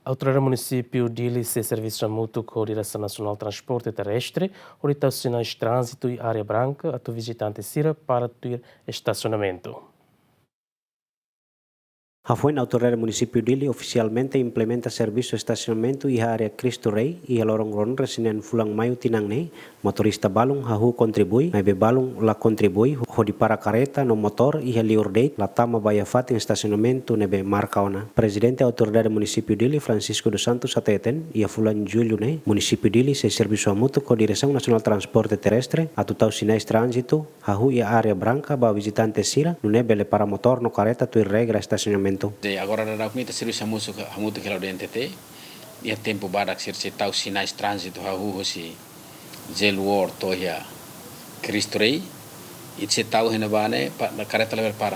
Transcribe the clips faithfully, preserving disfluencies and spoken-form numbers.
Autoridade Munisípiu Dili sei servisu hamutuk ho Diresaun Nasionál Transporte Terrestre, hodi tau sinais tránzitu iha área branka atu vizitante sira para tuir estasionamentu. Hafoin Autoridade Munisípiu Dili ofisialmente implementa servisu estasionamentu iha área Cristo Rei, iha loron ruanulu-resin-neen fulan Maiu tinan ne'e, motorista balun hahú kontribui, maibé balun la kontribui, hodi para kareta no motór iha liur de'it, la tama ba iha fatin estasionamentu ne'ebé marka ona. Prezidente Autoridade Munisípiu Dili, Francisco dos Santos, hateten, iha fulan Jullu ne'e, Munisípiu Dili sei servisu hamutuk ho Diresaun Nasionál Transporte Terrestre, atu tau sinais tránzitu, hahú iha área branka ba vizitante sira, nune'e bele para motór no kareta tuir regra estasionamentu. De agora daudaun ita servisu hamutuk, hamutuk hela D N T T, iha tempu badak sira sei tau sinais tránzitu hahú hosi Jail Ward to'o iha Cristo Rei, ita sei tau iha ne'ebá ne'e, pa-, kareta labele para.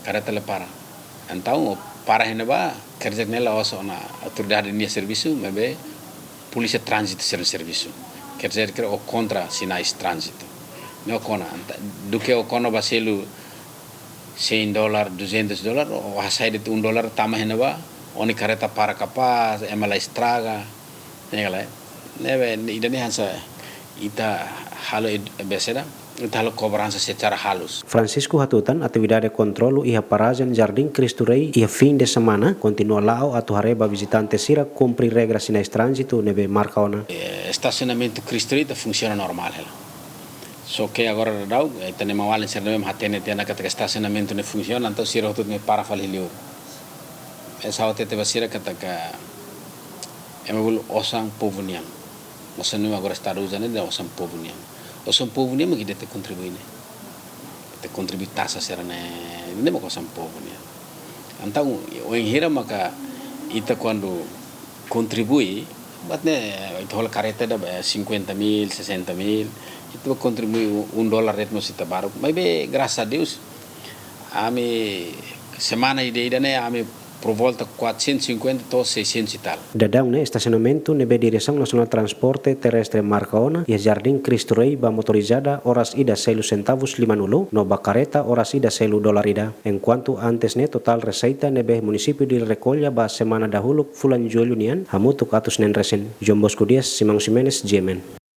Kareta labele para. Entaun, para iha ne'ebá, quer dizer ne'e la'ós ona autoridade nia servisu, maibé polísia tránzitu sira-nia servisu. Quer dizer, ke o kontra sinais tránzitu. Ne'e o kona, enta-, duké o kona ba selu cem dólar, duzentos dólar, o hasai de'it um dólar tama iha ne'ebá, ó-nia kareta para kapás, ema la estraga, ne'e ka lae. Ne'ebé, ida-ne'e hanesan ita halo ed-, beseda, ita halo kobransa secara halus. Francisco hatutan atividade kontrolu iha parajen Jardim Cristo Rei iha fin de semana kontinua la'o atu haree ba vizitante sira kumpre regra sinais tránzitu ne'ebé marka ona. Eh, estasionamentu Cristo Rei ita funsiona normál hela. Só ke agora daudaun, eh, ita-nia maun-alin sira ne'ebé mak hatene tiha ona katak estasionamentu ne'e funsiona, entaun sira hotu-hotu mak para fali liur. Entaun ha'u hatete ba sira katak ema bolu osan povu nian. Osan ne'e agora estadu uza ne'e osan povu nian. Osan povu nian mak ita kontribui ne'e. Ita kontribui taxa sira-ne'e, ne'e mak osan povu nian. Entaun, wainhira maka ita kuandu kontribui, buat ne'e, ita hola kareta ida, eh, cinquenta mil, sessenta mil, ita kontribui u-, um dólar de'it mós ita baruk. Maibé, graças a Deus, ami semana ida-ida ne'e, ami por volta quatrocentos e cinquenta to'o seiscentos e tal. Daudaun ne'e estasionamentu ne'ebé Diresaun Nasionál Transporte Terrestre marka ona iha Jardim Cristo Rei ba motorizada oras ida selu sentavus limanulu, no ba kareta oras ida selu dólar ida. Enkuantu antes ne'e totál reseita ne'ebé Munisípiu Dili rekolla ba semana dahuluk fulan Jullu nian, hamutuk atus neen resin. João Bosco Dias, Simão Ximenes, G M N.